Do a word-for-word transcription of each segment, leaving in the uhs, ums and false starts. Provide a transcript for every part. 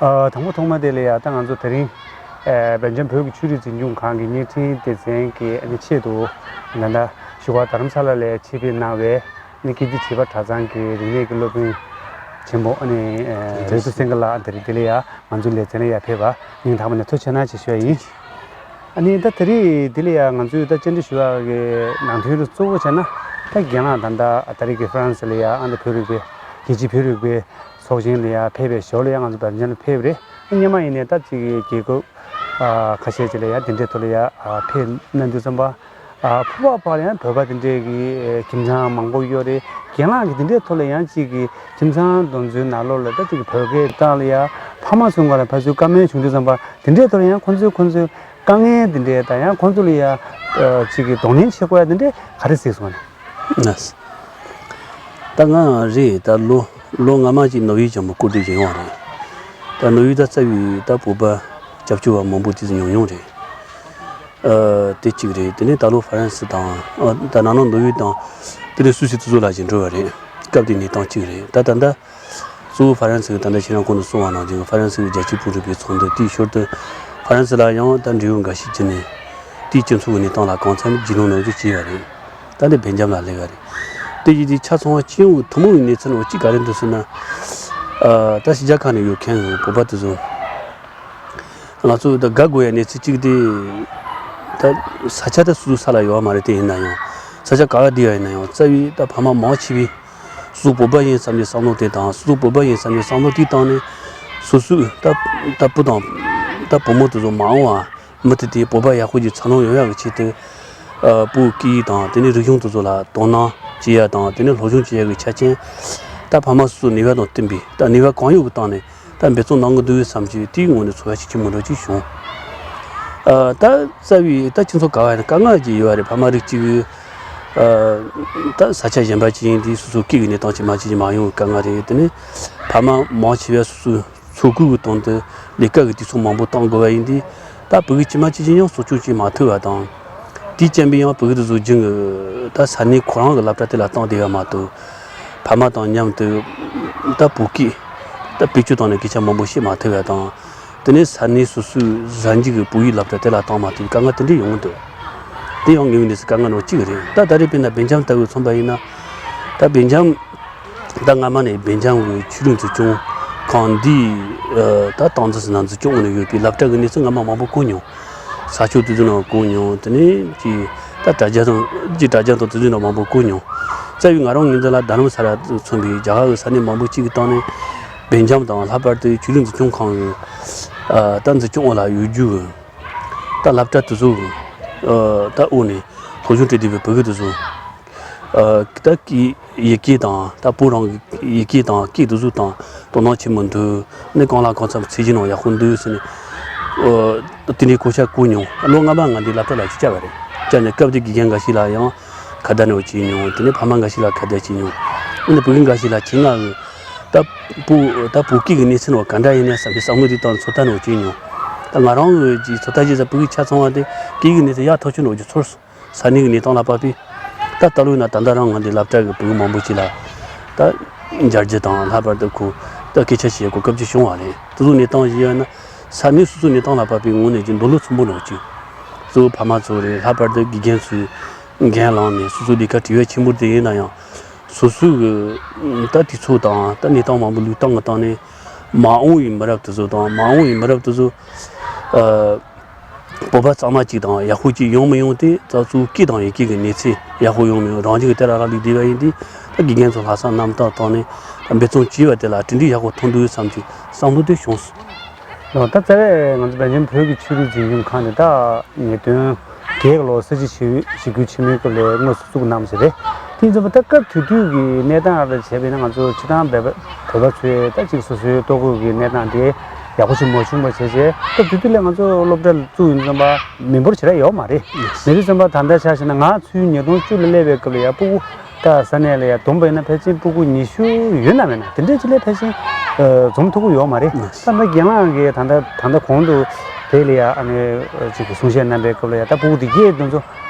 ཨ། དང་པོ་ཐོག་མ་དེ་ལ་ཡ་ད་ང་ཚོ་དེ་རིང་ཨ་སྦེལ་ཇམ་བོད་ཀྱི་ཆོས་རིག་འཛིན་སྐྱོང་ཁང་གི་བརྙན་འཕྲིན་སྡེ་ཚན་གྱི་ཨ་ནི་ཆེད་དུ་ད་ལྟ་བཞུགས་སྒར་རྡ་རམ་ས་ལ་ལ་ཆེད་ཕེབས་གནང་བའི་ཨ་ནི་སྐྱིད་ལྡེ་བྱེས་པ་གྲྭ་ཚང་གི་རིག་གནས་ཀྱི་སློབ་དཔོན་ཆེན་མོ་ཨ་ནི་ཨ་རེ་ཟུང་སེང་གེ་ལགས་དེ་རིང་འདི་ལ་ཡ་ང་ཚོའི་ལེ་ཚན་ལ་ཡ་ཕེབས་པ་སྙིང་ཐག་པ་ནས་ཐུགས་རྗེ་གནང་ཞེས་ཞུ་བ་ཡིན། ཨ་ནི་ད་དེ་རིང་འདི་ལ་ཡ་ང་ཚོས་ད་བཅར་འདྲི་ཞུ་ཡག་གི་ནང་དོན་དེ་གཙོ་བོ་བྱས་ན། ད་རྒན་ལགས་ད་ལྟ་ད་རེས་ཀྱི་ཧྥ་རན་སི་ལ་ཡ་ཨ་ད་བོད་རིག་པའི་རྒྱལ་སྤྱིའི་བོད་རིག་པའི་ཚོགས་ཆེན་ལ་ཡ་ཕེབས་པའི་ཞོར་ལ་ཡ་ང་ཚོ་སྦེལ་ཇམ་ལ་ཕེབས་རེད། སྔོན་མ་ཡིན་ནའི་ད་ཅིག་རྒྱལ་ཁབ་ཨ་ཁ་ཤས་ཅིག་ལ་ཡ་དེ་འདྲའི་ཐོག་ལ་ཡ་ཨ་ཕེབས་གནང་དུས་ཙམ་པ། ཨ་ཕུ་བ་བར་ཡང་བོད་པ་དེ་འདྲའི་གི་ཨེ་ཁྱིམ་ཚང་མང་པོ་ཡོད་རེད། རྒན་ལགས་ཀྱི་དེ་འདྲའི་ཐོག་ལ་ཡང་གཅིག་གི་ཁྱིམ་ཚང་དེ་ཚོའི་ནང་ལོགས་ལ་ད་གཅིག་གི་བོད་སྐད་བཏང་ལ་ཡ་ཕ་མ་ཚོའི་ངོས་ལ་ཕར་ཚུར་བཀའ་མོལ་བྱུང་དུས་ཙམ་པ་དེ་འདྲའི་ཐོག་ལ་ཡང་ཁོང་ཚོས་ཁོང་ཚོའི་དཀའ་ངལ་དེ་འདྲའི་དང་ཡང་ཁོང་ཚོ་ལ་ཡ་ཨ་གཅིག་གི་གདོང་ལེན་བྱེད་དགོས་ཡ་དེ་འདྲའི་ག་རེ་གཟིགས་སོང་ནས། ད་ང་རེད་ད་ལོ་ལོ་སྔ་མ་ཅིག་ནོར་ཝེ་ཅང་མ་སྐོར་དུས་ཅིག་ཡོང་བ་རེད། ད་ནོར་ཝེ་ད་རྩ་བའི་ད་བོད་པ་སྐྱབས་བཅོལ་བ་མང་པོ་དེ་ཚོ་ཉུང་ཉུང་རེད། ཨ་དེ་གཅིག་རེད། དེ་ནས་ད་ལོ་ཧྥ་རན་སི་དང་ཨ་ད་ནང་ནང་ནོར་ཝེ་དང་དེ་ནས་སུད་སི་དེ་ཚོ་ལ་ཅིག་འགྲོ་བ་རེད། སྐབས་དེའི་གནས་སྟངས་གཅིག་རེད། ད་ད་ལྟ་གཙོ་བོ་ཧྥ་རན་སི་གི་ད་ལྟ་ཁྱེད་རང་གོང་དུ་གསུངས་པ་ནང་བཞིན་ཧྥ་རན་སི་གི་རྒྱལ་སྤྱིའི་བོད་རིག་པའི་ཚོགས་འདུ་དེའི་ཞོར་དུ་ཧྥ་རན་སི་ལ་ཡང་ད་འབྲེལ་ཡོད་འགའ་ཞིག་བྱས་ནས་དེའི་སྤྱི་ཚོགས་ཀྱི་གནས་སྟངས་ལ་གང་འཚམ་རྒྱུས་ལོན་ནང་བཞིན་བྱས་པ་རེད། ད་འདི་སྦེལ་ཇམ་ལ་སླེབས་པ་རེད། དེ་ཡིན་དུས་ཆ་ཚང་བ་སྤྱི་ཡོངས་ཀྱི་ཐུན་མོང་གི་གནས་ཚུལ་འོག་གཅིག་ག་རེ་འདུག་ཟེར་ན། ཨ་ད་ཕྱི་རྒྱལ་ཁག་ནས་ཡོད་མཁན་གྱི་བོད་པ་དེ་ཚོ། ང་ཚོ་ད་དགའ་དགོས་ཡ་གནས་ཚུལ་གཅིག་དེ། ད་ས་ཆ་ད་སོ་སོའི་ས་ལ་ཡོད་མ་རེད། དེ་ཡིན་ན་ཡང་ས་ཆ་ག་བ་བསྡད་ཡ་ཡིན་ན་ཡང་རྩ་བའི་ད་ཕ་མ་མང་ཆེ་བས་སོ་སོ་བོད་པ་ཡིན་བསམ་པའི་བསམ་བློ་དེ་དང་སོ་སོ་བོད་པ་ཡིན་བསམ་པའི་བསམ་བློ་དེའི་སྟེང་ནས་སོ་སོའི་ད་ད་བུ་དང་ད་བུ་མོ་དེ་ཚོ་མ་འོངས་པ་མུ་མཐུད་དེ་བོད་པ་ཡག་པོ་ཅིག་འཚར་ལོངས་ཡོང་ཡག་གི་ཆེད་དུ། ཨ་བོད་སྐད་ཡིག་དང་དེ་ནས་རིག་གཞུང་དེ་ཚོ་ལ་དོ་སྣང་བྱེད་ཡ་དང་དེ་ནས་སློབ་སྦྱོང་བྱེད་ཡ་གི་ཆ་རྐྱེན། ད་ཕ་མ་སོ་སོའི་ནུས་པ་དང་བསྟུན་པའི་ད་ནུས་པ་གང་ཡོད་ཀྱི་སྟེང་ནས་ད་འབད་བརྩོན་གནང་གི་འདུག་བསམ་གྱི་དེའི་ངོས་ནས་ཚོར་བ་ཞིག་ཆེན་པོ་འདྲ་ཅིག་བྱུང་། ཨ་ད་རྩ་བའི་ད་སྤྱི་ཚོགས་ག་བ་ཡིན་ན་དཀའ་ངལ་ཅིག་ཡོད་རེད། ཕ་མ་རིགས་གཅིག་གི་ཨ་ད་ས་ཆ་གཞན་པ་ཅིག་ཡིན་དུས་སོ་སོའི་སྐད་ཀྱི་གནས་སྟངས་ཅིག་མ་ཅིག་ཅིག་མ་ཡོང་བའི་དཀའ་ངལ་རེད། དེ་ནས་ཕ་མ་མང་ཆེ་བས་སོ་སོའི་འཚོ་གོས་ཀྱི་དོན་དུ་ལས་ཀ་གི་དུས་ཚོད་མང་པོ་གཏོང་དགོས་པ་ཡིན་དུས། ད་བོད་ཀྱི་ཇི་མ་ཇི་བཞིན་ཡང་གསོ་སྐྱོང་བྱེད་མ་ཐུབ་པ་དང་། དེའི་རྐྱེན་པས་ཡང་བོད་ཀྱི་དུས་ཚོད་རྒྱུན་གྱི་ད་ས་གནས་ཁོ་རང་གི་སློབ་གྲྭ་དེ་ལ་བཏང་བསྡད་ཡོད་མ་གཏོགས། ཕ་མ་དང་མཉམ་དུ་ད་བོད་སྐད་ད་བེད་སྤྱོད་བཏང་ནས་སྐད་ཆ་མང་པོ་བཤད་མ་ཐུབ་པ་དང་། དེ་ནས་ས་གནས་སོ་སོའི་གཟའ་མཇུག་གི་བོད་ཡིག་སློབ་གྲྭ་དེ་ལ་བཏང་མ་ཐུབ་པའི་དཀའ་ངལ་དེ་འདྲ་ཡོང་གི་འདུག་དེ་ཡང་དངོས་ཡོད་གནས་ཚུལ་དཀའ་ངལ་ནང་གཅིག་རེད། ད་ད་རེས་དཔེར་ན་སྦེལ་ཇམ་ལྟ་བུ་མཚོན་པ་ཡིན་ན། ད་སྦེལ་ཇམ་ད་སྔ་མ་ནས་སྦེལ་ཇམ་གྱི་ཆོས་རིག་འཛིན་སྐྱོང་ཁང་འདིའི་ཨ་ད་སྟངས་འཛིན་ཟེར་ན་འཛིན་སྐྱོང་འོག་ནས་ཡོད་པའི་སློབ་གྲྭ་གི་གནས་ཚུལ་སྔ་མ་མང་པོ་གོ་མྱོང་། ས་ཕྱོགས་དེ་ཚོའི་ནང་གོ་མྱོང་། དེ་ནས་ཀྱི་ད་དྲ་རྒྱ་དང་ཀྱི་དྲ་རྒྱ་དང་དེ་ཚོའི་ནང་མང་པོ་གོ་མྱོང་། རྩ་བའི་ང་རང་ངོས་འཛིན་ལ་རྡ་རམ་ས་ལ་མཚོན་པའི་རྒྱ་གར་གྱི་ས་གནས་མང་པོ་གཅིག་གི་སྟེང་ནས་སྦེལ་ཇམ་དང་ལྷག་པར་དུ་ཆོས་རིག་འཛིན་སྐྱོང་ཁང་གི་ཨ་ད་འཛིན་སྐྱོང་འོག་ལ་ཡོད་རྒྱུ་གི་ད་སློབ་གྲྭ་དེ་ཚོ་གི་ཨ་ད་འོག་ནས་སློབ་སྦྱོང་སྤྲད་བསྡད་པའི་བོད་རིགས་དེ་ཚོ། ཨ་ད་གི་ཡི་གེ་དང་ད་བོད་རང་གི་ཡི་གེ་དང་སྐད་དེ་ཚོ་དང་དོ་སྣང་ཆེན་མོ་འདུག་ནི་གང་ལ་གང་འཚམ་ཚད་གཞི་ནང་ཡག་པོ་འདུག་ཟེར་ནས། ཨ་དེ་འདྲའི་གོ་ཆ་བཀོད་མྱོང་། ལོ་སྔ་མ་ང་འདི་སློབ་གྲྭ་ལ་ཅིག་བཅར་བ་རེད། བཅར་ནས་སྐབས་དེ་དགེ་རྒན་འགའ་ཞིག་ལ་ཡང་ཁ་བརྡ་ནས་བྱས་མྱོང་། དེ་ནས་ཕ་མ་འགའ་ཞིག་ལ་ཁ་བརྡ་བྱས་མྱོང་། ཨ་ནི་བོད་རིགས་འགའ་ཞིག་ལ་ཁྱེད་ང་གི་ད་བོད་ད་བོད་སྐད་ཀྱི་གནས་ཚུལ་བ་ག་འདྲ་ཡིན་ནས་བསམ་པའི་བསམ་བློ་དེ་དང་ཚོད་ལྟ་ནས་བྱས་མྱོང་། ད་ང་རང་གི་ཚོད་ལྟ་བྱས་ཙང་བོད་ཀྱི་ཆ་ཚང་བ་དེ་སྐད་ཀྱི་གནས་ཚུལ་ཡག་ཐག་ཆོད་འགྲོ་རྒྱུ་ཚོར་སོང་། ས་གནས་ཀྱི་གནས་སྟངས་ལ་དཔག་པའི། ད་ལྟ་ལོ་ཡིན་ན་ད་ལྟ་རང་ང་འདི་སློབ་གྲྭ་གི་བོད་རིགས་མང་པོ་ཅིག་ལ་ད་མཇལ་རྒྱུ་དང་ལྷག་པར་དུ་ཁོ་ད་སྐད་ཆ་བཤད་གོ་སྐབས་ཅིག་བྱུང་བ་རེད། དེ་ཚོ་གནས་སྟངས་ཞིག་ཡོད་ན་ས་གནས་སོ་སོའི་གནས་སྟངས་ལ་དཔག་པའི་ངོས་ནས་ཀྱི་འདོད་བློ་ཚིམ་པོ་འདྲ་ཅིག་གཙོ་བོ་ཕ་མ་ཚོ་རེད། ལྷག་པར་དུ་དགེ་རྒན་ཚོས་འགན་བླངས་ནས་སོ་སོའི་ལས་ཀ་དྲི་བ་ཆེན་པོ་དེ་ཡིན་ན་ཡང་། སོ་སོའི་གི་ད་དུས་ཚོད་དང་ད་གནས་སྟངས་མང་པོ་ལུགས་སྟངས་ཀྱི་སྟེང་ནས་མ་འོངས་པའི་མི་རབས་དེ་ཚོ་དང་མ་འོངས་པའི་མི་རབས་དེ་ཚོ། ཨ། བོད་པ་གཙང་མ་གཅིག་དང་ཡག་པོ་གཅིག་ཡོང་མི་ཡོང་དེ་ད་གཙོ་བོ་སྐད་དང་ཡི་གེ་གི་གནས་ཚད་ཡག་པོ་ཡོང་མི་ཡོང་རང་བཞིན་གྱི་དེ་རང་རང་ལུགས་བསྡད་པ་ཡིན་དུས། ད་དགེ་རྒན་ཚོ་ལྷག་བསམ་རྣམ་དག་བཏང་ནས་ད་འབད་བརྩོན་བྱས་པ་དེ་ལ་གྲུབ་འབྲས་ཡག་པོ་ཐོན་འདུག་བསམ་གྱི་བསམ་བློ་དེ་བྱུང་སོང་། ད་རྩ་བའི་ང་ཚོ་སྦེལ་ཇམ་བོད་ཀྱི་ཆོས་རིག་འཛིན་སྐྱོང་ཁང་དེ་ད་ཉིས་སྟོང་བརྒྱད་ལོར་ས་བྱི་ཞི་ཞི་རྒོལ་ཆེན་མོའི་སྐབས་ལ་དངོས་སུ་བཙུགས་གནང་བ་ཞིག་རེད། དེ་ཡིན་ཙང་ད་སྐབས་དེ་དུས་ཀྱི་གནས་སྟངས་ལ་བྱས་པ་ཡིན་ན་ང་ཚོ་སྤྱིར་བཏང་བོད་པ་བོད་པ་ཚོས་ད་ཅིག་སོ་སོའི་ལྟོ་གོས་ཀྱི་གནས་སྟངས་དེ་ཡག་པོ་ཞིག་མ་བྱུང་བ་བྱས་བྱས། སྐབས་དེ་དུས་ལ་ང་ཚོ་སློབ་གྲྭ་ལ་བཙུགས་ཡོང་དུས་ཙམ་པ་མི་འབོར་ཞེ་དྲག་ཡོད་མ་རེད། མི་རེད་ཙམ་པ་ད་ལྟ་ཆ་བཞག་ན་ང་ཚོའི་ཉིས་སྟོང་བཅུ་ལ་སླེབས་པའི་སྐབས་ལ་ཡ་སྤུ་གུ་ད་ས་གནས་ལ་ཡ་བསྡོམས་པ་ཡིན་ན་ཕལ་ཆེར་སྤུ་གུ་ཉི་ཤུ་ཡོད་ན་མེད་ན་དེ་འདྲའི་ཅིག་ལས་ཕལ་ཆེར་ཨ་འཛོམས་ཐུབ་ཀྱི་ཡོད་མ་རེད། ད་ལྟ་རྒན་ལགས་ཀྱིས་ད་ལྟ་ད་ལྟ་གོང་དུ་དེ་ལ་ཡ་ཨ་ནི་ཅིག་གསུང་བཤད་གནང་པའི་སྐབས་ལ་ཡ་ད་སྤུ་གུ་དེ་གས་དེ་ཚོ་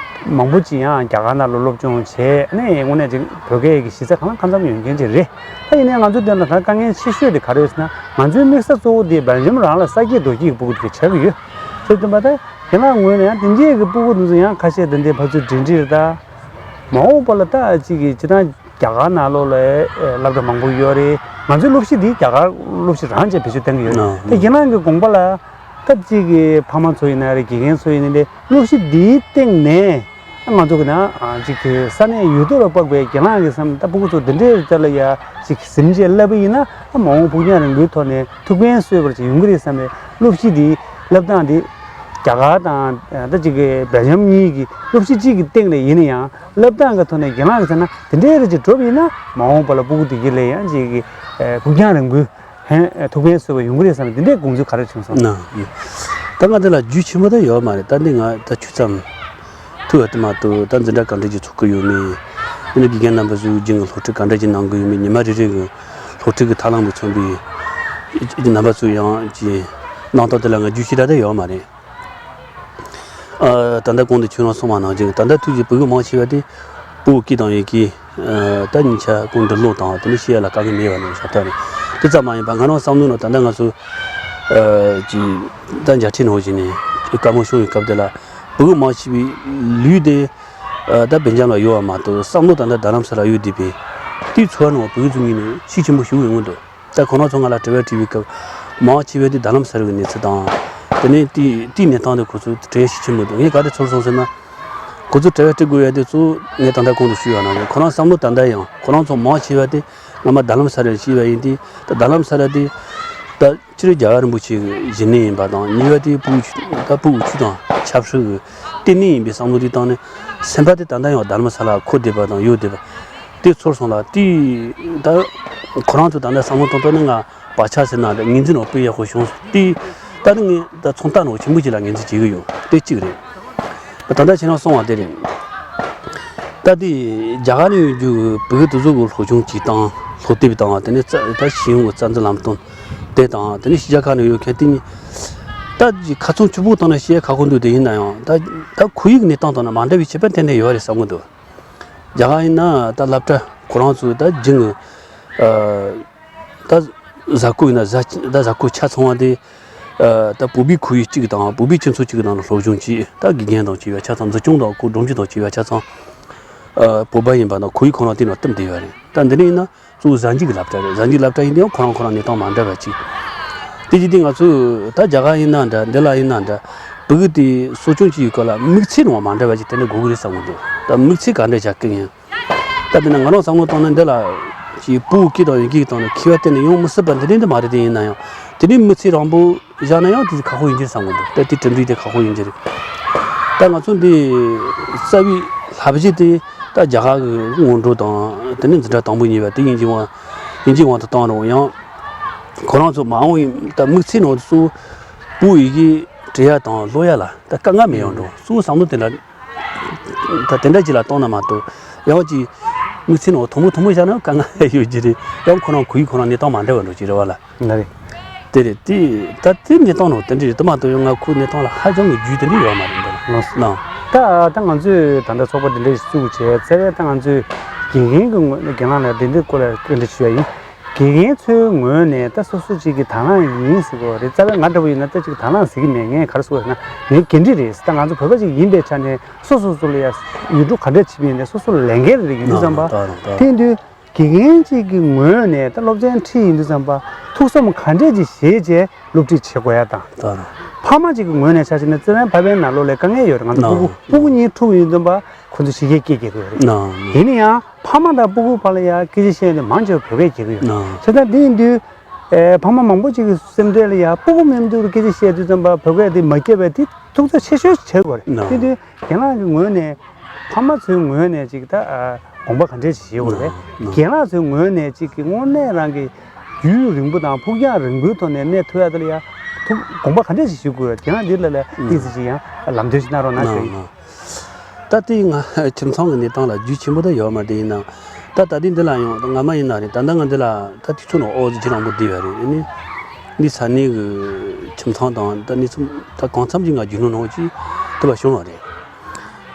མང་པོ་ཅིག་ཡང་རྒྱ་གར་ནང་ལ་སློབ་སྦྱོང་བྱས་ནས་དངོས་གནས་ཅིག་བོད་སྐད་ཀྱི་གཞི་རྩ་གང་ལ་གང་འཚམ་ཡོད་མཁན་ཅིག་རེད། ད་ཡིན་ནའི་ང་ཚོའི་དོན་ལ་ད་དཀའ་ངལ་ཆེ་ཤོས་དེ་ག་རེ་ཡོད་ཟེར་ན། ང་ཚོའི་དམིགས་ས་གཙོ་བོ་དེ་སྦེལ་ཇམ་རང་ལ་ས་སྐྱེས་རྡོ་སྐྱེས་ཀྱི་སྤུ་གུ་དེ་ཆགས་ཀྱི་ཡོད། བྱས་ཙང་ད་རྒན་ལགས་ངོས་ནས་ཡང་དེ་འདྲའི་གི་སྤུ་གུ་དེ་ཚོ་ཡང་ཁ་ཤས་དེ་འདྲའི་ཕར་ཚུར་འབྲེལ་འདྲིས་རེད། ད་མ་འོངས་པ་ལ་ད་ཅིག་གི་སྤྱིར་བཏང་རྒྱ་གར་ནང་ལོགས་ལ་སློབ་གྲྭ་མང་པོ་ཡོད་རེད། ང་ཚོའི་སློབ་གཞི་འདི་རྒྱ་གར་སློབ་གཞི་རང་བྱས་བེད་སྤྱོད་གཏོང་གི་ཡོད་རེད། ད་རྒན་ལགས་ཀྱི་དགོངས་པ་ལ། སྐབས་གཅིག་གི་ཕ་མ་ཚོ་ཡིན་ན་རེད། དགེ་རྒན་ཚོ་ཡིན་ན་རེད། སློབ་གཞི་འདིའི་སྟེང་ནས་ང་ཚོ་གི་ན་ཅིག་གི་ས་གནས་ཡུལ་སྡེ་ལ་དཔག་པའི་རྒན་ལགས་ཀྱི་བསམ་ད་སྤུ་གུ་ཚོ་འདི་འདྲའི་རྩ་ལ་ཡ་ཅིག་གཟིམ་བྱས་བསླབ་པ་ཡིན་ན་མ་འོངས་ཕུགས་རྒྱང་རིང་པོའི་ཐོག་ནས་ཐུགས་ཕན་གསོས་པ་ཅིག་ཡོང་གི་རེད་བསམ་པའི་སློབ་གཞི་འདི་བསླབ་སྟངས་འདི་རྒྱ་གར་དང་ད་ཅིག་གི་སྦེལ་ཇམ་གཉིས་ཀྱི་སློབ་གཞི་གཅིག་གི་སྟེང་ནས་ཡིན་ན་ཡང་བསླབ་སྟངས་ཀྱི་ཐོག་ནས་རྒན་ལགས་ཀྱི་ཚེ་ན་འདི་འདྲའི་རེ་ཅིག་སྒྲུབ་ཡིན་ན་མ་འོངས་པ་ལ་སྤུ་གུ་འདི་གི་ལས་ཡང་ཅིག་གི་ཕུགས་རྒྱང་རིང་པོའི། ཧན། ཐུགས་ཕན་གསོས་པ་ཡོང་གི་རེད་བསམ་ནས་འདི་འདྲའི་དགོངས་ཚུལ་ག་རེ་བྱུང་སོང་། ན། ད་ང་འདི་ལ་རྒྱུས་ཆེན་པོ་ད་ཡོད་མ་རེད། ད་འདི་ང་ད་ཆུ་ཚང་ཐུག་ཨ་དུ་མ་ཏུ་ད་འཛིན་གྲྭ་ག་འདྲ་ཅིག་ཚོགས་ཀྱི་ཡོད་མེད། འདི་ནི་དགེ་རྒན་རྣམ་པ་ཚོས་རྒྱུན་གྱི་སློབ་ཁྲིད་ག་འདྲ་ཅིག་གནང་གི་ཡོད་མེད། ཉི་མ་རེ་རེ་གི་སློབ་ཁྲིད་ཀྱི་ཐབས་ལམ་གྱིས་མཚོན་པའི་རྣམ་པ་ཚོས་ཡང་ཅིག་གནང་སྟངས་དེ་ལ་ང་རྒྱུས་ཆེ་ད་ད་ཡོད་མ་རེད། ཨ། ད་ལྟ་གོང་དུ་ཁྱོད་རང་གསུངས་པ་ནང་བཞིན་ད་ལྟ་དུས་ཀྱི་ཕྲུ་གུ་མང་ཆེ་བ་དེ་སྤུ་གུ་སྐྱེས་དང་ཡོད་ཀྱི། ཨ། ད་གཉིས་ཆ་ཀུན་འབྲི་ཀློག་དང་དེ་ནས་ཤེས་ཡ་ལ་དཀའ་ངལ་མེད་པ་ནང་བཞག་ཐབས་རེད། དེ་ཙམ་མ་ཡིན་པར་ང་རང་བསམ་བློ་ནང་ད་ལྟ་ང་ཚོ་ཨ་ཅིག་ད་མཇལ་འཕྲད་ནང་བཞིན་ནས་བཀའ་མོལ་ཞུ་བའི་སྐབས་དེ་ལ་ཕྲུ་གུ་མང་ཆེ་བའི་ལུས་དེ་ཨ་ད་སྦེལ་ཇམ་ལ་ཡོད་པ་མ་གཏོགས་བསམ་བློ་ད་ལྟ་རྡ་རམ་ས་ལ་ཡོད་བསྡད་པས་དེའི་ཚོར་བ་ནང་ཕྲུ་གུ་ཚོ་ངོས་ནས་ཤུགས་ཆེན་པོ་ཞུ་ཡོང་གི་འདུག་ད་ཁོ་རང་ཚོ་ང་ལ་དྲི་བ་དྲིས་པའི་སྐབས་མང་ཆེ་བས་དེ་རྡ་རམ་ས་ལ་གི་གནས་ཚུལ་དང་། དེ་ནས་དེའི་དེའི་གནས་སྟངས་དེ་ཁོ་ཚོ་དྲན་ཤེས་ཆེན་པོ་འདུག་ངས་ག་རེ་ཚོར་སོང་ཟེར་ན། ཁོ་ཚོ་དྲི་བ་དྲི་དགོས་ཡ་དེ་གཙོ་བོ་ངས་ད་ལྟ་གོང་དུ་ཞུས་པ་ནང་བཞིན་ཁོ་རང་བསམ་བློ་ད་ལྟ་ཡང་ཁོ་རང་ཚོ་མང་ཆེ་བ་དེ་སྔ་མ་རྡ་རམ་ས་ལར་སྐྱེས་པ་ཡིན་ཏེ། ད་རྡ་རམ་ས་ལ་དེ་ད་སྤྱིར་རྒྱལ་བ་རིན་པོ་ཆེ་གི་བཞེས་གནས་ཡིན་པ་དང་། གཉིས་པ་དེ་ཕྲུ་གུ་ཆུ་ད་ཕྲུ་གུ་ཆུ་དང་ཆབ་སྲིད་གི་ལྟེ་གནས་ཡིན་པའི་བསམ་བློ་དེ་བཏང་ནས་སེམས་པ་དེ་ད་ལྟ་ཡང་རྡ་རམ་ས་ལ་འཁོར་བསྡད་པ་དང་ཡོད་བསྡད་པ། དེ་ཚོར་སོང་ལ། དེ་ད་ཁོ་རང་ཚོ་ད་ལྟ་བསམ་བློ་གཏོང་སྟངས་ནི་ང་བག་ཆགས་ཟེར་ན་རེད། ངོས་འཛིན་འོག་དཔེ་ཡག་པོ་བྱུང་སོང་། དེ་ད་ནི་ངས་ད་ཚོང་རྟགས་ནང་ཆེན་པོ་ཅིག་ལ་ངོས་འཛིན་བྱེད་ཀྱི་ཡོད། དེ་གཅིག་རེད། ད་ལྟ་ཁྱེད་རང་གསུངས་པ་དེ་རེད། ད་དེ་རྒྱ་གར་ནས་ཡོང་རྒྱུ་བོད་དེ་ཚོ་གི་སློབ་སྦྱོང་བྱེད་སྟངས་སློབ་དེབ་དང་། དེ་ནས་རྩ་ད་ཤེས་ཡོན་གྱི་རྩ་འཛིན་ལམ་སྟོན་དེ་དང་། དེ་ནས་གཞིས་ཆགས་ཁག་ནས་ཡོང་མཁན་དེ་གཉིས་ད་ཁ་ཚོན་ཆུ་བོ་བཏང་ནས་བཤད་ཁག་པོ་འདུག་དེ་ཡིན་ན་ཡང་ད་ད་ཁོར་ཡུག་གནས་སྟངས་དང་ནི་མ་འདྲ་བའི་ཁྱད་པར་ཏན་ཏན་ཡོད་རེད་བསམ་གྱི་འདུག་རྒྱ་གར་ཡིན་ན་ད་སློབ་གྲྭ་ཁོ་རང་ཚོའི་ད་རྒྱུན་གྱི་ཨ་ད་གཟའ་འཁོར་ཡིན་ན་གཟའ་ད་གཟའ་འཁོར་ཆ་ཚང་བ་དེ་ཨ་ད་བོད་པའི་ཁོར་ཡུག་གཅིག་དང་བོད་པའི་སྤྱི་ཚོགས་གཅིག་ནང་ལ་སློབ་སྦྱོང་བྱས། ད་དགེ་རྒན་དང་བཅས་པ་ཆ་ཚང་འཛིན་སྐྱོང་དང་ཁོ་སྒྲོམ་གཞི་དང་བཅས་པ་ཆ་ཚང་ཨ་བོད་པ་ཡིན་པ་དང་ཁོར་ཡུག་ཁོ་རང་དེ་ནང་བསྟིམ་བསྡད་ཡོད་རེད། ད་འདི་ནས་ཡིན་ན་གཙོ་བོ་གཟའ་མཇུག་གི་སློབ་གྲྭ་རེད། གཟའ་མཇུག་སློབ་གྲྭ་ཡིན་དུས་ཡང་ཁོ་རང་ཁོ་རང་གནས་སྟངས་མ་འདྲ་བ་ཅིག་དེ་བྱས་དུས་ང་ཚོས་ད་རྒྱ་གར་ཡིན་ན་འདྲ་འདི་ལ་ཡིན་ན་འདྲ་བོད་ཀྱི་དེ་གསོ་སྐྱོང་བྱེད་ཡུལ་སྐོར་ལ་དམིགས་ཚད་ནང་མ་འདྲ་བ་ཅིག་དེ་འདྲ་དགོས་ཀྱི་རེད་བསམ་གྱི་འདུག་ད་དམིགས་ཚད་ག་འདྲ་བཞག་གི་ཡིན། ད་དེ་ནི་ང་རང་བསམ་བློ་བཏང་ན་འདི་ལ་ཅིག་སྤུ་གུ་སྐྱེས་དང་ཡོད་ཀྱི་སྟེང་ནས་མཁས་པ་གཏན་ནས་ཡོང་མི་སྲིད་པ་འདི་འདྲ་འདི་མ་རེད། དེ་ཡིན་ན་ཡང་དེ་ནས་དམིགས་ཚད་རིང་པོ་བཞག་ན་ཡང་དེ་ཁག་པོ་ཡིན་གྱི་བསམ་གྱི་འདུག་ད་དེ་གྲུབ་འབྲས་དེ་ཁག་པོ་ཡིན་གྱི་རེད། ད་ང་ཚོ་འདི་རྩ་བའི་བསླབ་གཞི་དེ་ད་རྒྱ་གར་གྱི་སྔོན་འགྲོ་དང་དེ་ནས་འཛིན་གྲྭ་དང་པོ་གཉིས་པ་དེ་དབྱིན་ཇིའི་དབང་དབྱིན་ཇིའི་དབང་དུ་བཏང་རུང་ཡང་ཁོ་རང་ཚོ་མ་འོངས་ཡིན་ད་དམིགས་ཚད་ནང་དུ་གཙོ་བོ་སྤུ་གུ་ཡི་གེ་འབྲི་ཡ་དང་ཀློག་ཡ་ལ་ད་དཀའ་ངལ་མི་ཡོང་འགྲོ་གཙོ་བོ་བསམ་བློ་དེ་འདྲ། ད་དེ་འདྲ་ཅིག་ལ་གཏོང་ན་མ་གཏོགས་ཡང་ཅིག་དམིགས་ཚད་ནང་དང་པོ་དང་པོ་བཞག་ན་དཀའ་ངལ་ཡོད་ཀྱི་རེད། ཡང་ཁོ་རང་ཁོར་ཡུག་ཁོ་རང་གནས་སྟངས་མ་འདྲ་བ་འགྲོ་གི་རེད་བ་ལ། ལགས་རེད། དེ་རེད། དེ་ད་དེ་གནས་སྟངས་ནང་དེ་འདྲ་རེད། དེ་མ་གཏོགས་ཡང་ང་ཁོའི་གནས་སྟངས་ལ་ཧ་ཅང་གི་རྒྱུས་དེ་འདྲ་ཡོད་མ་རེད་འདི་ལ། ལགས་སོ། ལགས། ད་ད་ང་ཚོས་ད་ལྟ་ཚོགས་པ་འདི་འདྲ་ཞིག་བཙུགས་བྱས་རྩ་བའི་ད་ང་ཚོས་དགེ་རྒན་གྱི་ངོས་ནས་རྒན་ལགས་ལ་འདི་འདྲའི་སྐོར་ལ་བཀའ་འདྲི་ཞུ་ཡ་ཡིན། དགེ་རྒན་ཚོའི་ངོས་ནས་ད་སོ་སོ་གཅིག་གི་དང་བླངས་ཡིན་ཟེར་གོ་རེད། རྩ་བའི་ང་འདྲ་བོ་ཡིན་ན་ད་གཅིག་དང་བླངས་ཟེར་གི་མེད། ངས་ག་རེ་ཟེར་གོ་ཟེར་ན་ངའི་འགན་འཁྲི་རེད། ད་ང་ཚོ་བོད་པ་གཅིག་ཡིན་པའི་ཆ་ནས་སོ་སོ་སོ་ལ་ཡ་ཡུལ་གྲུ་ག་འདྲ་བྱེད་པ་ཡིན་ནའི་སོ་སོ་ལ་ལས་འགན་རེ་རེ་ཡོད་དུས་ཙམ་པ། ལགས་ལགས་ལགས། དེ་ཡིན་དུས་དགེ་རྒན་གཅིག་གི་ངོས་ནས་ད་སློབ་ཚན་ཁྲིད་ཡིན་དུས་ཙམ་པ་ཐུགས་བསམ་ག་འདྲས་ཅིག་བཞེས་བྱས་སློབ་ཁྲིད་བྱེད་དགོས་ཡ་དང་། ལགས་ལགས། ཕ་མ་གཅིག་གི་ངོས་ནས་ཆ་བཞག་ན་རྩ་བའི་ཕ་བའི་ནང་ལོགས་ལ་དཀའ་ངལ་ཡོད་རེད། ང་ཚོ་ལགས། སྤུ་གུ་སྤུ་གུ་གཉིས་ཕྲུ་གུ་ཡིན་དུས་ཙམ་པ་ཁོ་ཚོ་གཞི་སྐྱེས་སྐྱེས་དགོས་རེད། ལགས། ཡིན་ན་ཡང་། ཕ་མ་དང་སྤུ་གུ་བར་ལ་ཡང་སྐད་ཆ་བཤད་ཡ་དེ་མང་ཆེ་བ་བོད་སྐད་རྒྱག་གི་ཡོད། ཨ། བྱས་ཙང་དེ་ཡིན་དུས། ཨེ། ཕ་མ་མང་པོ་ཅིག་གི་སེམས་ཁྲལ་ལ་ཡང་སྤུ་གུ་མཉམ་དུ་སྐད་ཆ་བཤད་དུས་ཙམ་པ་བོད་སྐད་དེ་མ་སྐྱེས་པའི་དེ་ཐུགས་འཚབ་ཆེ་ཤོས་བྱེད་དགོས་རེད། ཨ། དེ་དུས་རྒན་ལགས་ཀྱི་ངོས་ནས་ཕ་མ་ཚོའི་ངོས་ནས་ཅིག་ད་ཨ་དགོངས་པ་ག་འདྲས་ཅིག་བཞེས་དགོས་རེད། ཨ། རྒན་ལགས་ཚོའི་ངོས་ནས་ཅིག་གི་དངོས་གནས་རང་གི་རྒྱུན་རིང་པོ་དང་ཕུགས་རྒྱང་རིང་པོའི་ཐོག་ནས་གནས་ཐུབ་ཡ་དེ་ལ་ཡང་ཐུགས་དགོངས་པ་ག་འདྲས་ཅིག་བཞེས་དགོས་རེད། རྒན་ལགས་འདི་ལ་ལ་ཨ་ཏོག་ཙམ་ཅིག་ཡང་ལམ་སྟོན་ཞིག་གནང་རོགས་གནང་ཞུ་ཡ་ཡིན། ཨ། ད་ལྟའི་ང་ཁྱིམ་ཚང་གི་གནས་སྟངས་ལ་རྒྱུས་ཆེན་པོ་ད་ཡོད་མ་རེད། ཡིན་ནའང་ད་ད་ལྟའི་འདི་ལ་ཡང་སྔ་མ་ཡིན་ན་རེད། ད་ལྟ་ང་འདི་ལ་ད་དུས་ཚོད་ནང་ཨོ་ཙི་ཇེ་རིང་པོ་བསྡད་ཡོད་རེད། ཨ་ནི་འདི་ས་གནས་གི་ཁྱིམ་ཚང་དང་ད་གནས་ཚུལ་ད་གང་འཚམ་ཅིག་ང་རྒྱུས་ལོན་གནང་ཅིག་ཐུབ་པ་བྱུང་བ་རེད།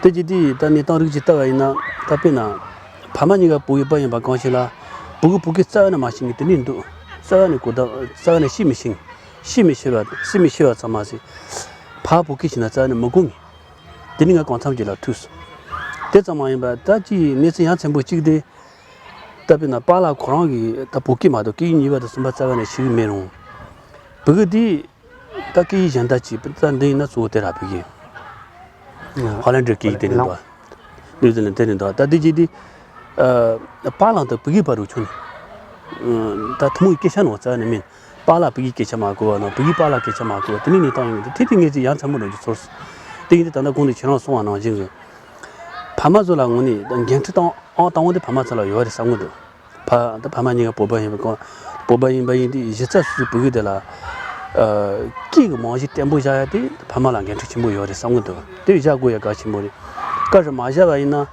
དེ་ཅི་དེ་ད་གནས་སྟངས་རིགས་ཅིག་ལྟ་བ་ཡིན་ན། ད་དཔེར་ན་ཕ་མ་གཉིས་ཀ་བོད་ཡིག་པ་ཡིན་པ་གང་ཞིག་ལ། བོད་ཀྱི་བོད་སྐད་རྩ་བ་ནས་མ་ཤེས་མཁན་དེ་འདྲ་འདུག་རྩ་བ་ནས་གོ་བརྡ་རྩ་བ་ནས་ཤེས་མི་ཤེས། ཤེས་མི་ཤེས་པ་སེམས་མི་ཤེས་པ་ཙམ་མ་ཟད། ཕར་བོད་སྐད་ཤེས་ན་རྩ་བ་ནས་མི་གོ་ངེས། དེ་ནི་ང་གང་འཚམ་ཅིག་ལ་ཐུག་སོང་། དེ་ཙམ་མ་ཡིན་པ་ད་ཅི་གནས་ཚུལ་ཡ་མཚན་པོ་གཅིག་དེ། ད་དཔེར་ན་པཱ་ལགས་ཁོ་རང་གིས་ད་བོད་སྐད་མ་གཏོགས་སྐད་ཡིག་གཉིས་པ་དང་གསུམ་པ་རྩ་བ་ནས་ཤེས་ཀྱི་མེད་རུང་། བོད་སྐད་དེ་ད་སྐད་ཡིག་གཞན་དག་ཅིག་ད་འདི་ཡིན་ན་གཙོ་བོ་དེ་ར་བོད་སྐད། ཧོ་ལན་ཌི་སྐད་ཡིག་དེ་ནི་འདུག་ནིའུ་ཛི་ལན་དེ་ནི་འདུག་ད་འདི་ཅིག་དེ། ཨ། པཱ་ལགས་དང་བོད་སྐད་བར་དུ་ཆུང་ནས། ད་ཐུན་མོང་གི་སྐད་ཆ་ནང་རྩ་བ་ནས་མིན། པཱ་ལགས་བོད་ཀྱི་སྐད་ཆ་མ་གོ་བ་ན་བོད་ཀྱི་པཱ་ལགས་སྐད་ཆ་མ་གོ་བ་དེ་ནི་གནས་སྟངས་ཡིན་གྱི་དེ་དེ་ངས་ཅིག་ཡ་མཚན་པོ་འགྲོ་རྒྱུ་ཚོར་སོང་། དེ་ཡིན་དུས་ད་ལྟ་གོང་དུ་ཁྱེད་རང་གསུངས་པ་ནང་བཞིན་གྱི། ཕ་མ་ཚོ་ལ་དངོས་གནས་འགན་འཁྲི་དང་ཨང་དང་པོ་དེ་ཕ་མ་ཚོ་ལ་ཡོད་རེད་བསམ་གྱི་འདུག་ཕ་ད་ཕ་མ་གཉིས་ཀ་བོད་པ་ཡིན་པ་གང་། བོད་པ་ཡིན་པ་ཡིན་དུས་གཞི་རྩ་སོ་སོའི་བོད་སྐད་དེ་ལ། ཨ། སྐད་ཀྱི་རྨང་གཞི་བརྟན་པོ་བཞག་ཡ་དེ་ཕ་མ་ལ་འགན་འཁྲི་ཆེན་པོ་ཡོད་རེད་བསམ་གྱི་འདུག་དེ་བཞག་དགོས་ཡ་གལ་ཆེན་པོ་རེད། སྐབས་རེ་མ་བཞག་པ་ཡིན་ན།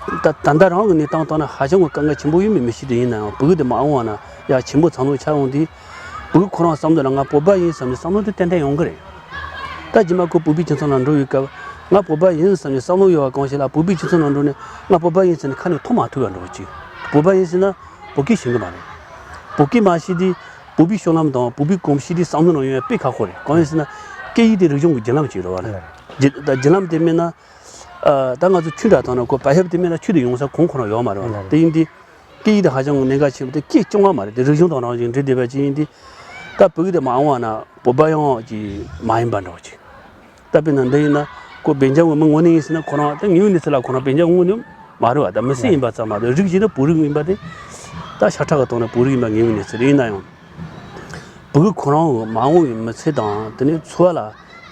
ད་ད་ལྟ་རང་གི་གནས་སྟངས་ཐོག་ན་ཧ་ཅང་གི་དཀའ་ངལ་ཆེན་པོ་ཡོད་མེད་མི་ཤེས་དེ་ཡིན་ན་ཡང་བོད་སྐད་དེ་མ་འོང་བ་ན་ཡ་ཆེན་པོ་ཚང་ལོ་ཆགས་འོང་དུས། བོད་ཁོ་རང་བསམ་བློ་ལ་ང་བོད་པ་ཡིན་བསམ་ནས་བསམ་བློ་དེ་ཏན་ཏན་ཡོང་གི་རེད། ད་རྗེས་མ་ཁོ་བོད་པའི་སྤྱི་ཚོགས་ནང་འགྲོ་བའི་སྐབས་ང་བོད་པ་ཡིན་བསམ་ནས་བསམ་བློ་ཡོད་པ་གང་ཞིག་ལ་བོད་པའི་སྤྱི་ཚོགས་ནང་འགྲོ་ནས་ང་བོད་པ་ཡིན་ཟེར་ནས་ཁ་ནས་ཐོན་མ་ཐུབ་པ་འགྲོ་གི་ཅིག་བོད་པ་ཡིན་ཟེར་ན་བོད་སྐད་ཤེས་གི་མ་རེད། བོད་སྐད་མ་ཤེས་དུས་བོད་པའི་སྤྱོད་ལམ་དང་བོད་པའི་གོམས་གཤིས་དེ་བསམ་བློ་ནང་ཡོང་ཡ་དཔེ་ཁག་པོ་རེད། གང་ཡིན་ཟེར་ན་སྐད་ཡིག་དེ་རིག་གཞུང་གི་བརྒྱུད་ལམ་ཅིག་རེད་བ་ལ། རེད། བརྒྱུད་ད་བརྒྱུད་ལམ་དེ་མིན་ན། ཨ། ད་ང་ཚོ་ཆོས་འདྲ་བཏང་ན་ཁོ་བག་ཡོད་དེ་མིན་ན་ཆོས་དེ་ཡོང་ས་གོང་ཁོ་རང་ཡོད་མ་རེད་བ། ལགས་རེད། དེ་ཡིན་དུས་སྐད་ཡིག་དེ་ཧ་ཅང་གནད་འགག་ཆེན་པོ་དེ་སྐད་སྐྱོ་བ་མ་རེད་དེ་རིག་གཞུང་དང་རང་བཞིན་འབྲེལ་བསྡད་པ་ཅིག་ཡིན་དུས། ད་བོད་ཡིག་དེ་མ་འོང་བ་ན་བོད་པ་ཡང་ཅིག་མ་ཡིན་པ་འདྲ་བོ་ཅིག་ད་དཔེར་ན་འདི་ཡིན་ན་ཁོ་བོད་རྒྱ་བོད་མི་ངོ་ནས་ཡིན་ཟེར་ན་ཁོ་རང་ད་དངོས་ཡོད་གནས་ཚུལ་ལ་ཁོ་རང་བོད་རྒྱ་དངོས་གནས་མ་རེད་བ། ད་མི་སེར་ཡིན་པ་ཙམ་མ་གཏོགས་རིགས་གཞན་ནི་བོད་རིགས་ཡིན་པ་དེ་ད་ཤ་ཁྲག་གི་ཐོག་ནས་བོད་རིགས་ཡིན་པ་དངོས་ཡོད་གནས་ཚུལ་ཡིན་ན་ཡང་། བོད་ཁོ་རང་མ་འོངས་པའི་མི་ཚེ་དང་དེ་ནས་འཚོ་བ་ལ་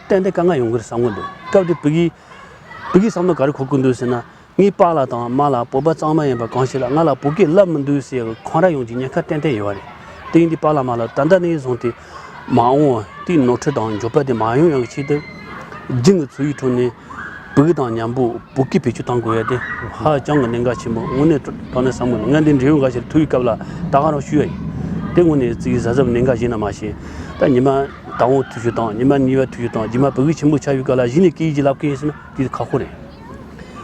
ཏན་ཏན་དཀའ་ངལ་ཡོང་གི་རེད་བསམ་གི་འདུག་སྐབས་དེ་བོད་ཀྱི་བོད་ཀྱི་བསམ་བློ་ག་རེ་འཁོར་གི་འདུག་ཟེར་ན། ངའི་པཱ་ལགས་དང་མཱ་ལགས་བོད་པ་གཙང་མ་ཡིན་པ་གང་ཞིག་ལ་ང་ལ་བོད་སྐད་བསླབ་མི་འདུག་ཟེར་བའི་འཁོན་ར་ཡོང་རྒྱུའི་ཉེན་ཁ་ཏན་ཏན་ཡོད་རེད། དེ་ཡིན་དུས་པཱ་ལགས་མཱ་ལགས་ད་ལྟ་ནས་བཟུང་སྟེ་མ་འོངས་པ་དེའི་ནོར་འཁྲུལ་དང་འགྱོད་པ་དེ་མ་ཡོང་ཡག་གི་ཆེད་དུ། རྒྱུན་གྱི་འཚོ་བའི་ཁྲོད་ནས་བོད་སྐད་དང་མཉམ་པོ་བོད་སྐད་བེད་སྤྱོད་གཏང་དགོས་ཡ་དེ་ཧ་ཅང་གི་གནད་འགག་ཆེན་པོ་དངོས་གནས་དྲང་གནས་བསམ་གི་འདུག་ང་འདི་འབྲེལ་ཡོད་འགའ་ཞིག་ལ་ཐུག་པའི་སྐབས་ལ་ད་ག་རང་ཞུ་ཡ་ཡིན། དེ་དངོས་གནས་ཙིག་གེ་གཟབ་གཟབ་གནད་འགག་ཞིག་ཡིན་ན་མ་ཤེས། ད་ཉི་མ་དང་པོ་ཐུག་ཆོག་དང་ཉི་མ་གཉིས་པ་ཐུག་ཆོག་དང་རྗེས་མ་བོད་སྐད་ཆེན་པོ་ཆགས་ཡོད་སྐབས་ལ་གཞི་ནས་སྐད་ཡིག་ཅིག་ལབ་མཁན་ཡིན་ཟེར་ན་དེ་ཁག་པོ་རེད།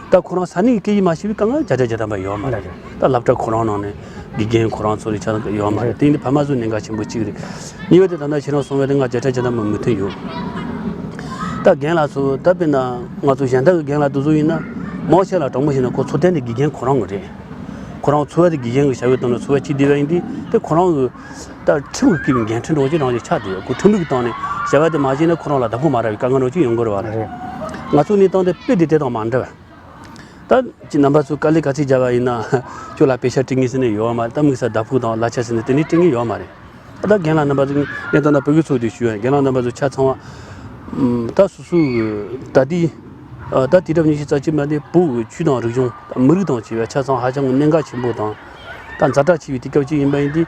ད་ཁོ་རང་ས་གནས་ཀྱི་སྐད་ཡིག་མ་ཤེས་པའི་དཀའ་ངལ་བརྒྱ་ཆ་བརྒྱ་ཐམ་པ་ཡོད་མ་རེད། ད་སློབ་གྲྭ་ཁོ་རང་ནང་ནས་དགེ་རྒན་ཁོ་རང་ཚོ་ལས་ཆ་ཡོད་མ་རེད། དེ་ཡིན་དུས་ཕ་མ་ཚོའི་གནད་འགག་ཆེན་པོ་གཅིག་རེད། གཉིས་པ་དེ་ད་ལྟ་ཁྱེད་རང་གསུངས་པ་དེ་ང་བརྒྱ་ཆ་བརྒྱ་ཐམ་པ་མོས་མཐུན་ཡོད། ད་རྒན་ལགས་ཚོ་ད་དཔེར་ན་ང་ཚོ་གཞན་དག་གི་རྒན་ལགས་དེ་ཚོ་ཡིན་ན་མང་ཆེ་ལ་དྲང་མོ་བཤད་ན་ཁོ་ཚོ་གཏན་ནས་དགེ་རྒན་ཁོ་རང་གི་རེད། ཁོ་རང་འཚོ་བ་དེ་དགེ་རྒན་གྱི་བྱ་བའི་སྟེང་ལ་འཚོ་བ་སྐྱེལ་བསྡད་པ་ཡིན་དུས་དེ་ཁོ་རང་གི་ད་ཁྲིམས་ཀྱིས་བཀལ་བའི་འགན་འཁྲི་འདྲ་བོ་ཅིག་རང་ཅིག་ཆགས་བསྡད་ཡོད། ཁོ་ཁྲིམས་ལུགས་ཀྱི་སྟེང་ནས་བྱ་བ་དེ་མ་བྱས་ན་ཁོ་རང་ལ་བདག་པོ་མ་རག་པའི་དཀའ་ངལ་འདྲ་བོ་ཅིག་ཡོང་གི་རེད་བ། རེད། ང་ཚོའི་གནས་སྟངས་དེ་དཔེ་དེ་དེ་དང་མ་འདྲ་བ། ད་ཅི་རྣམ་པ་ཚོ་དཀའ་ལས་ག་ཚོད་བརྒྱབ་པ་ཡིན་ན་ཁྱོད་ལ་པེ་ཤ་སྤྲད་ངེས་ཟེར་ནས་ཡོད་བ་མ་རེད། ད་དམིགས་བསལ་བདག་པོ་དང་གླ་ཆ་ཟེར་ནས་དེ་འདྲའི་སྤྲད་ངེས་ཡོད་བ་མ་རེད། ད་རྒན་ལགས་རྣམ་པ་ཚོ་ངས་ད་ལྟ་བོད་ཀྱི་ཚོགས་འདུ་ཞུ་ཡ་རྒན་ལགས་རྣམ་པ་ཚོ་ཆ་ཚང་བ། ད་སོ་སོའི་ད་ལྟའི་ད་དུས་རབས་ཉི་ཤུ་རྩ་གཅིག་པ་འདི་བོད་ཀྱི་ཆོས་དང་རིག་གཞུང་དང་མི་རིགས་དང་བཅས་པའི་ཆ་ཚང་ཧ་ཅང་གི་གནད་འགག་ཆེན་པོ་དང་། ད་ཛ་དྲག་ཆེ་བའི་དུས་སྐབས་ཅིག་ཡིན་པ་ཡིན་དུས།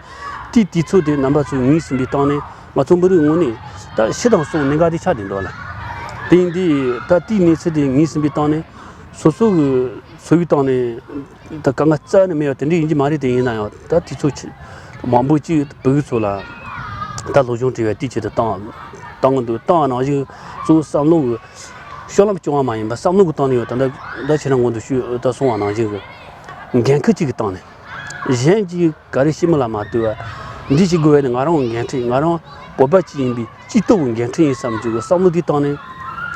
དེའི་དུས་ཚོད་དེ་རྣམ་པ་ཚོས་ངོས་ཟིན་པའི་སྟེང་ནས་ང་ཚོ་མི་རིགས་ངོས་ནས་ད་ཤི་དང་གསོན་གནད་འགག་དེ་ཆགས་བསྡད་འདུག་ལ། དེ་ཡིན་དུས་ད་དེའི་གནས་ཚུལ་དེ་ངོས་ཟིན་པའི་སྟེང་ནས་སོ་སོ་གི་འཚོ་བའི་སྟེང་ནས། ད་དཀའ་ངལ་རྩ་ནས་མེད་པ་དེ་འདྲ་ཡིན་གྱི་མ་རེད། དེ་ཡིན་ན་ཡང་ད་དུས་ཚོད་ཆེ་མང་པོ་ཅིག་བོད་ཚོ་ལ་ད་སློབ་སྦྱོང་སྤྲད་པའི་དུས་ཆེད་དུ་བཏང་བཏང་གི་འདུག་བཏང་བ་ནང་བཞིན་གཙོ་བོ་བསམ་བློ་གི་ཤོག་ལམ་སྐྱོང་བ་མ་ཡིན་པ་བསམ་བློ་གི་སྟེང་ནས་ཡང་ད་ལྟ་ད་ཁྱེད་རང་ངོ་འདུག་ཞུས་ད་གསུངས་པ་ནང་བཞིན་གི་འགན་ཁུར་ཅིག་གི་སྟེང་ནས་གཞན་གྱིས་ག་རེ་བྱེད་མིན་ལ་མ་ལྟོས་པ་འདི་བྱེད་དགོས་པ་ནི་ང་རང་གི་འགན་འཁྲི། ང་རང་བོད་པ་གཅིག་ཡིན་པའི་སྤྱི་ཚོགས་ཀྱི་འགན་འཁྲི་ཡིན་བསམ་རྒྱུ་གི་བསམ་བློ་དེའི་སྟེང་ནས་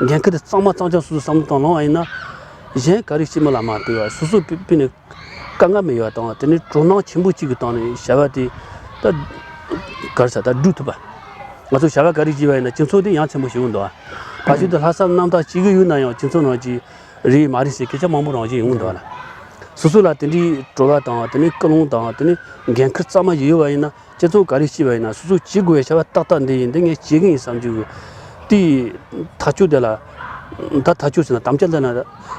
འགན་ཁུར་དེ་གཙང་མ་གཙང་རྐྱང་སོ་སོའི་བསམ་བློ་སྟེང་ལངས་པ་ཡིན་ན། གཞན་ག་རེ་བྱེད་མིན་ལ་མ་ལྟོས་པ་སོ་སོ་ཕི་ཕི་ནས་དཀའ་ངལ་མི་ཡོང་བ་དང་དེ་ནས་དོ་སྣང་ཆེན་པོ་གཅིག་གི་སྟེང་ནས་བྱ་བ་དེ་ད་ག་རེ་ཟ་ད་སྒྲུབ་ཐུབ་པ། ང་ཚོ་བྱ་བ་ག་རེ་བྱས་པ་ཡིན་ན་སྤྱི་ཚོགས་དེ་ཡ་མཚན་པོ་ཞིག་ཡོང་འདུག་བ། ཕལ་ཆེར་དུ་ལྷག་བསམ་རྣམ་དག་གཅིག་གི་ཡོད་ན་ཡང་སྤྱི་ཚོགས་ནང་གི་རེད་མ་རེད་ཟེར་སྐད་ཆ་མང་པོ་རང་བཞིན་ཡོང་འདུག་བ་ལ། སོ་སོ་ལ་དེ་འདྲའི་སྤྲོ་བ་དང་དེ་ནས་ཀུན་སློང་དང་དེ་ནས་འགན་ཁུར་གཙང་མ་ཞིག་ཡོད་པ་ཡིན་ན། སྤྱི་ཚོགས་ག་རེ་བྱས་པ་ཡིན་ན་སོ་སོ་བྱེད་དགོས་པའི་བྱ་བ་ཏག་ཏག་འདི་ཡིན། འདི་ངས་བྱེད་ཀྱི་ཡིན་བསམ་རྒྱུ་གི་དེའི་ཐག་གཅོད་དེ་ལ། ད་ཐག་གཅོད་ཟེར་ན་དམ་བཅའ་འདི་ན་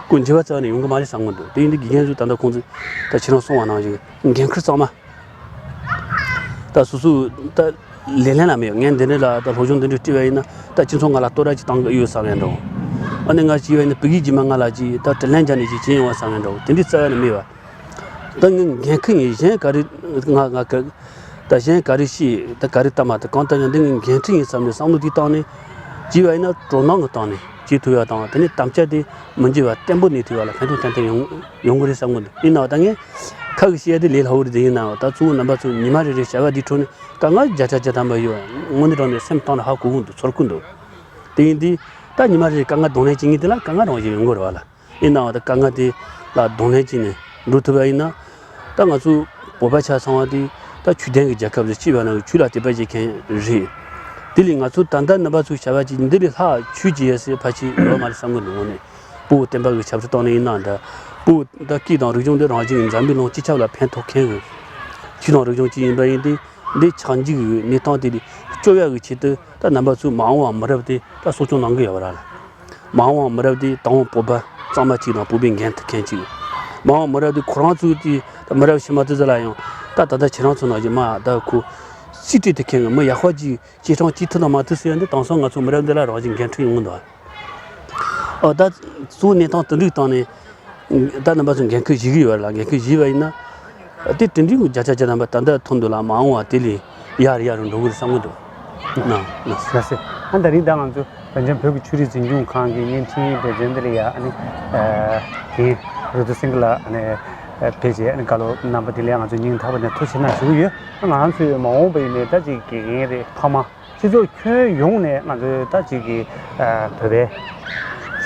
ཀུན་འགྱུར་བ་རྩ་བ་ནས་ཡོང་གི་མ་རེད་བསམ་གི་འདུག་དེ་ཡིན་དུས་དགེ་རྒན་ཚོས་ད་ལྟ་ཁོང་ཚོས་ད་ཁྱེད་རང་གསུངས་པ་ནང་བཞིན་འགན་ཁུར་གཙང་མ། ད་སོ་སོ་ད་ལེ་ལན་ལ་མེད། ངས་འདི་འདྲ་ལ་ད་སློབ་སྦྱོང་འདི་འདྲ་སྤྲད་པ་ཡིན་ན་ད་སྤྱི་ཚོགས་ང་ལ་བསྟོད་ར་ཅིག་བཏང་གི་ཡོད་བསམ་ཡ་འདྲ་བོ། ཨ་ནི་ང་བྱས་པ་ཡིན་ན་བོད་ཡིག་རྗེས་མ་ང་ལ་ཅིག་ད་དྲིན་ལན་འཇལ་ནས་ཅིག་བྱེད་ཡོང་བ་བསམ་ཡ་འདྲ་བོ་དེ་འདྲའི་རྩ་བ་ནས་མེད་པ། ད་ངས་འགན་ཁུར་ཡིན། གཞན་ག་རེ་ང་ང་ག་ད་གཞན་ག་རེ་བྱས་ད་ག་རེ་ལྟ་མ་ད་གང་ལྟར་ཡང་འདི་ངས་འགན་འཁྲི་ཡིན་བསམ་ནས་བསམ་བློ་དེ་བཏང་ནས་ བྱས་པ་ཡིན་ན་དོ་སྣང་གི་སྟེང་ནས་བྱེད་ཐུབ་ཡ་དང་། དེ་ནས་དམ་བཅའ་དེ་མི་འགྱུར་བ་བརྟན་པོ་གནས་ཐུབ་ཡ་ལ་ཕན་ཐོགས་ཏན་ཏན་ཡོང་ཡོང་གི་རེད་བསམ་གི་འདུག་ཡིན་ནའང་ད་ངས་ཁ་གིས་བཤད་ཡ་དེ་ལས་སླ་བོ་རེད་དེ། ཡིན་ནའང་ད་གཙོ་བོ་རྣམ་པ་ཚོས་ཉི་མ་རེ་རེ་བྱ་བ་འདིའི་ཁྲོད་ནས་དཀའ་ངལ་བརྒྱ་ཆ་བརྒྱ་ཐམ་པ་ཡོད། དངོས་གནས་དྲང་གནས་སེམས་གཏིང་ནས་ཧ་གོ་གི་འདུག་ཚོར་གི་འདུག་དེ་ཡིན་དུས་ད་ཉི་མ་རེ་རེ་དཀའ་ངལ་གདོང་ལེན་བྱེད་མཁན་དེ་ལ་དཀའ་ངལ་རང་བཞིན་ཡོང་གི་རེད་བ་ལ། ཡིན་ནའང་ད་དཀའ་ངལ་དེ་ལ་གདོང་ལེན་བྱས་ནས་འགྲོ་ཐུབ་པ་ཡིན་ན། ད་ང་ཚོ་བོད་པ་ཆ་ཚང་བ་དེ་ད་ཆོས་ལྡན་གྱི་རྒྱལ་ཁབ་རེད། སྤྱི་པ་ནང་གི་ཆོས་ལ་དད་པ་བྱེད་མཁན་རེད། དེ་ལས་ང་ཚོ་ད་ལྟ་རྣམ་པ་ཚོས་བྱ་བ་ཅིག་འདི་ལས་ལྷག་ཆོས་ཅིག་ཡོད་ཟེར་ཕལ་ཆེར་ཡོད་མ་རེད་བསམ་གི་འདུག་དངོས་གནས་བོད་བསྟན་པ་གི་ཆབ་སྲིད་ཐོག་ནས་ཡིན་ནའང་འདྲ། བོད་ད་སྐད་དང་རིག་གཞུང་འདི་རང་བཞིན་གྱི་འཛམ་བུའི་གླིང་སྤྱི་ཁྱབ་ལ་ཕན་ཐོགས་མཁན་གྱི་ཆོས་དང་རིག་གཞུང་ཅིག་ཡིན་པ་ཡིན་དུས། འདི་ཆགས་འཇིག་གི་གནས་སྟངས་དེ་ལས་སྐྱོབ་ཡག་གི་ཆེད་དུ་ད་རྣམ་པ་ཚོས་མ་འོངས་པ་མི་རབས་དེ་ད་གསོ་སྐྱོང་གནང་གི་ཡོད་པ་རེད། མ་འོངས་པ་མི་རབས་དེ་དང་པོ་བོད་པ་གཙང་མ་གཅིག་དང་བོད་པའི་འགན་འཁུར་མཁན་གཅིག་མ་འོངས་པ་མི་རབས་དེ་ཁོ་རང་ཚོའི་དེ་ད་མི་རབས་ཕྱི་མ་དེ་ཚོ་ལ་ཡང་ད་ད་ལྟ་ཁྱེད་རང་ཚོ་ནང་བཞིན་མ་ད་ཁོ་རྩིས་སྤྲད་ཐུབ་མཁན་གྱི་མི་ཡག་པ་ཅིག་སྐྱེ་སྲིང་བྱེད་ཐུབ་དང་མ་ཐུབ་ཟེར་ཡ་འདི་དེང་སང་ང་ཚོ་མི་རབས་འདི་ལ་རང་བཞིན་འགན་འཁྲི་ཡོང་གི་འདུག་ཨོ་ད་གཙོ་བོ་གནས་སྟངས་དེ་འདྲའི་སྟེང་ནས་ད་རྣམ་པ་ཚོ་འགན་འཁུར་བཞེས་ཀྱི་ཡོད་རེད་ལ། འགན་འཁུར་བཞེས་པ་ཡིན་ན་དེ་དེ་འདྲའི་བརྒྱ་ཆ་བརྒྱ་ཐམ་པ་ད་ལྟ་ཐོན་འདུག་ལ། མ་འོངས་པ་དེ་ལས་ཡར་ཡར་འགྲོ་གི་རེད་བསམ་གྱི་འདུག་ན་ན། ལགས་སེ། ཨ་ད་རིང་ད་ང་ཚོ་བན་ཆེན་བོད་ཀྱི་ཆོས་རིག་འཛིན་སྐྱོང་ཁང་གི་བརྙན་འཕྲིན་སྡེ་ཚན་འདི་ལ་ཡ་ཨ་ནི་རྒན་རུ་ཏུ་སེང་གེ་ལགས་ཨ་ནི་ཕེབས་བྱས་ཨ་ནི་བཀའ་སློབ་གནང་བ་དེ་ལ་ཡ་ང་ཚོ་སྙིང་ཐག་པ་ནས་ཐུགས་རྗེ་ཆེ་གནང་ཞུ་གི་ཡོད། ང་རང་ཚོའི་མ་འོངས་པ་ཡིན་ནའི་ད་ཅིག་དགེ་རྒན་རེད། ཕ་མ། སྤྱི་ཚོགས་ཁྱོན་ཡོངས་ནས་ང་ཚོའི་ད་ཅིག་གི་ཨ་བོད་པའི་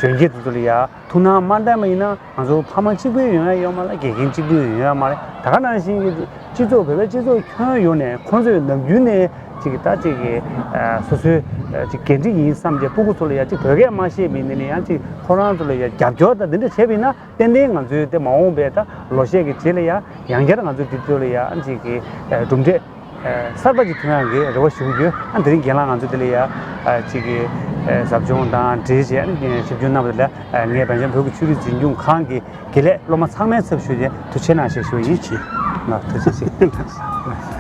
གཞོན་སྐྱེས་དེ་ཚོ་ལ་ཡ་ཐུགས་སྣང་མ་བསྟན་པ་ཡིན་ན། ང་ཚོ་ཕ་མ་གཅིག་པུ་ཡོང་ཡ་ཡོད་མ་རེད། དགེ་རྒན་གཅིག་པུ་ཡོང་ཡ་མ་རེད། ད་ག་ནང་བཞིན་གྱི་སྤྱི་ཚོགས་བོད་པའི་སྤྱི་ཚོགས་ཁྱོན་ཡོངས་ནས་ཁོང་ཚོས་ནམ་རྒྱུན་ནས་ཅིག་གི་ད་ཅིག་གི་ཨ་སོ་སོའི་ཨ་ཅིག་འགན་འཁྲི་ཡིན་བསམ་བྱས་སྤུ་གུ་ཚོ་ལ་ཡ་ཅིག་བོད་སྐད་མ་ཤེས་པ་ཡིན་ནའི་ཡང་ཅིག་ཁོ་རང་ཚོ་ལ་ཡ་རྒྱབ་སྐྱོར་དང་འདི་འདྲ་བྱས་པ་ཡིན་ན། ཏན་ཏན་ང་ཚོའི་དེ་མ་འོངས་པའི་ད་ལོ་ཤས་ཀྱི་རྗེས་ལ་ཡ་ཡང་བསྐྱར་ང་ཚོ་འདི་ཚོ་ལ་ཡ་ཅིག་གི་ཨ་གྲུབ་འབྲས་ཨ་གསར་པ་ཅིག་ཐོན་ཡག་གི་རེ་བ་ཞུ་གི་ཡོད། ཨ་དེ་རིང་རྒན་ལགས་ང་ཚོ་འདི་ལ་ཡ་ཨ་ཅིག་གི་ཨ་ཟབ་སྦྱོང་དང་འབྲེལ་བྱས་ཨ་ཞིབ་འཇུག་གནང་བ་དེ་ལ་ཨ་ངས་བན་ཆེན་བོད་ཀྱི་ཆོས་རིག་འཛིན་སྐྱོང་ཁང་གི་དགེ་ལས་སློབ་མ་ཚང་མའི་ཚབ་ཞུས་ཏེ་ཐུགས་རྗེ་ཆེ་གནང་ཞེས་ཞུ་བ་ཡིན། ཐུགས་རྗེ་ཆེ། ལགས་ཐུགས་རྗེ་ཆེ།